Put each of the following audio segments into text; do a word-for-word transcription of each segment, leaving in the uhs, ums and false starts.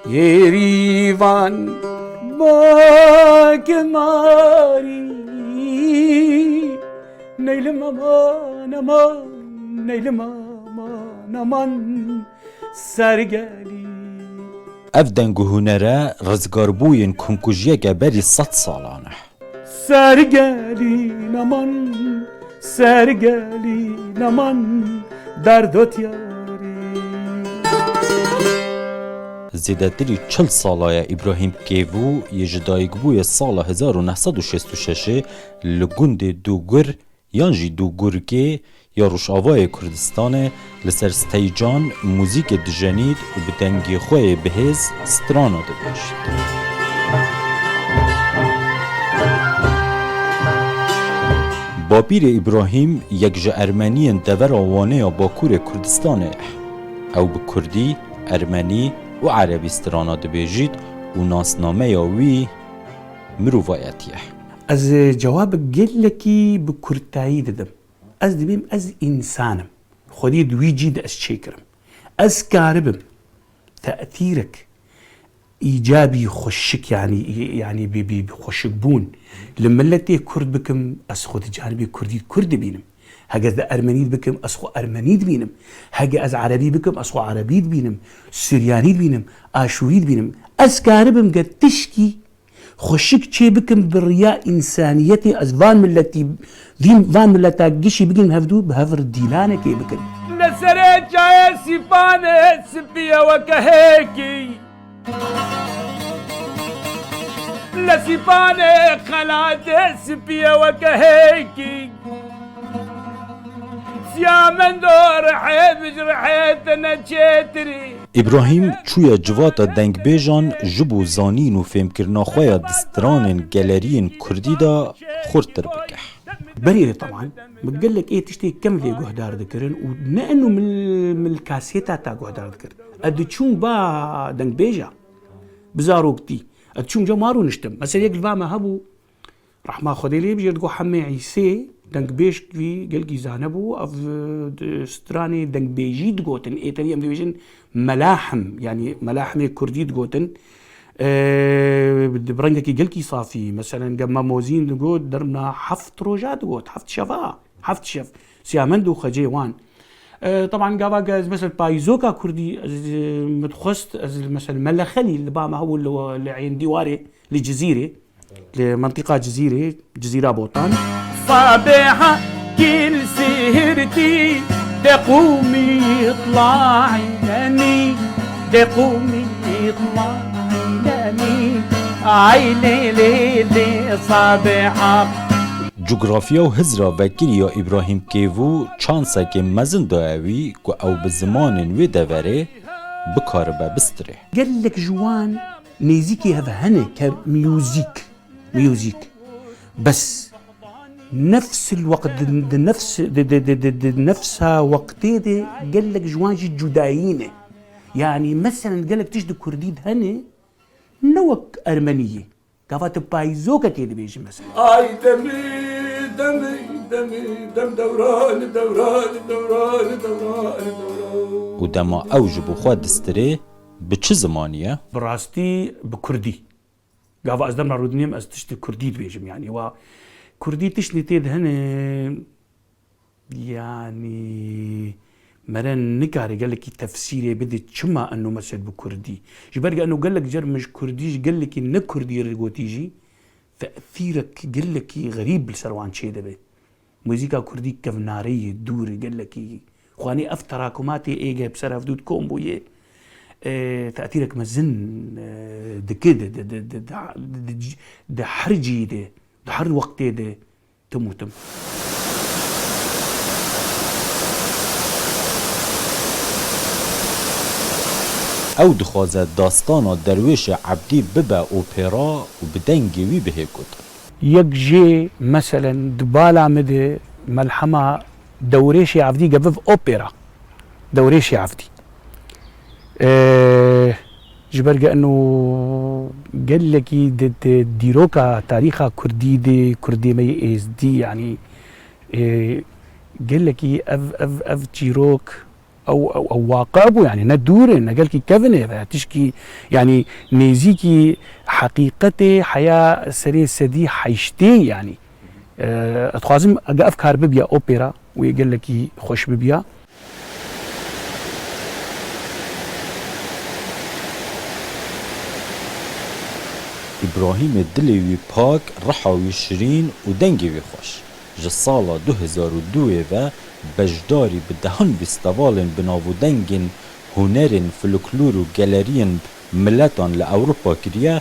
Êrîvan bak marî, neylim aman aman, neylim aman aman, sergelî. Ev deng û hunere rizgarbûyên komkujiyeke berî sed salan e. Sergelî neman, sergelî neman, derdo tiyarî. Zêdetirî çil sala ye Îbrahîm Kêvû yê ji dayikbûyê sala hezar û neh sed û şêst û şeş li gundê Dûgur yan jî Dûgurkê ya Rojavayê Kurdistanê li ser steycan muzîkê dijenît û bi dengê xwe yê bihêz strana dibêjît. Bapîrê Îbrahîm yek ji ermeniyên devera Wanê ya Bakurê Kurdistanê ye. Ew bi kurdî, ermenî û erebî strana dibêjît û nasnameya wî mirovayetî ye. Ez cewabek gelekî bi kurtayî didim. Ez dibêm ez însan im. Xwedî di wî cî de ez çêkirim. Ez karibim te'thîrek îcabî xweşik, yanî, yanî bi, bi, bi xweşikbûn li miletê Kurd bikim, ez xwe di canibê Kurdî Kurd dibînim. Heke ez di Ermenî bikim, ez xwe Ermenî dibînim. Heke ez Erebî bikim, ez xwe Erebî dibînim. Suryanî dibînim, Aşûrî dibînim. Ez karibim ger tişkî xweşik çê bikim bi riya însaniyetê, ez van miletî, vî-, van mileta gişî bigihim hevdû, bi hev re dîlanekê bikin. Li serê çayê Sîpanê spî ye weke hêkî. Li Sîpanê xelatê spî ye weke hêkî. Siyamendo rihê bi ji rihê te ne çêtirî. Îbrahîm çûye civata dengbêjan ji bo zanîn û fêmkirina xwe ya di stranên geleriyên kurdî de xurttir bike. Berê de teban min gelek ê tiştê kevnê guhdar dikirin û ne eno min, min li kasêta ta guhdar dikir. Ez diçûm ba dengbêja bi zaroktî. Ez diçûm ca ma rûniştim. Mesela yek li ba me hebû, Rehma Xwedê lê bije, digot Hemê Îsê, dengbêj wî gelkî zane bû, ev, e, di stranê dengbêjî digotin, ê tevî em dibêjin melahim, yanî melahimê kurdî digotin. E, di bi rengekî gelkî safî, meselen, ge me mozîn digot, dermna heft roja digot, heft şeva, heft şev, Siyamend û Xecê wan. E, teban gava ge ez, mesel, payîzoka kurdî, ez, e, min dixwest, ez, mesel, Mele Xelîl li ba me hebû li, li Ên Dîwarê, li Cizîrê, li mentiqa Cizîrê, Cizîra Botan. Sabeha kil sihirtî de qûmî itla'î nemî, de qûmî itla'î nemî. Ay lê lê lê Sabeha. Cografya û hizra vekirî ya Îbrahîm Kêvû çansekê mezin daye wî ku ew bi zimanên wê deverê bikaribe bistirê. Gelek ji wan nêzîkî hev hene ke miyûzîk, miyûzîk. Bes nefsil weqt di, di nefs, di, di, di, di, di nefsa weqtê de gelek ji wan jî cudayî ne. Yanî meselen gelek tişt di kurdî de hene ne wek ermeniyê. Gava tu payîzokekê dibêjî mesela. Ay demî, demî, demî, dem dewran, dewran, dewran, dewran, dewran. Û dema ew ji bo xwe distirê, bi çi zimanî ye? Bi rastî bi kurdî. Gava ez demra rûdinêm ez tiştê kurdî dibêjim, yanî wa kurdî tiştê tê de hene, yanî mere nikare gelekî tefsîrê bide çima eno mesel bi kurdî. Ji ber ke eno gelek car min ji kurdî ji gelekî ne kurdî re gotî jî, tesîrek gelekî xerîb li ser wan çêdibe. Muzîka kurdî kevnare ye, dûr e, gelekî. Xwanî ev terakumatê ê ge bi ser hevdû dikom bûye, e, tesîrek mezin, e, dike di, di, di her cî de, di her wextê de, tim û tim. Ew dixwaze dastana Derwêşê Ebdî bibe opera û bi dengê wî bihê gotin. Yek jê, meselen, di bala min de melhema Dewrêşê Evdî geviv opera. Dewrêşê Evdî. Ee, ji ber ge eno gelekî di, di dîroka tarîxa kurdî de, kurdê me yê êzdî, yanî, ee, gelekî ev, ev, ev çîrok ew, ew, ew waqe bû, yanî ne dûr e, ne gelkî kevin e ve tişkî, yanî nêzîkî heqîqetê heya serê sedî heştê, yanî. E, ez dixwazim ege ev kar bibiya opera, wê gelekî xweş bibiya. Îbrahîmê dilê wî pak, riha wî şirîn û dengê wî xweş. Ji sala du hezar û duyê ve beşdarî bi dehan festîvalên bi nav û dengên hunerên folklor û galeriyên miletan li Ewropa kiriye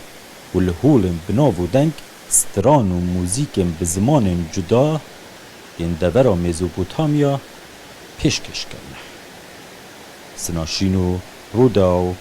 û li holên bi nav û deng, stran û muzîkên bi zimanên cuda yên devera Mezopotamya pêşkêş kirine. Sina Şîno, Rûdaw,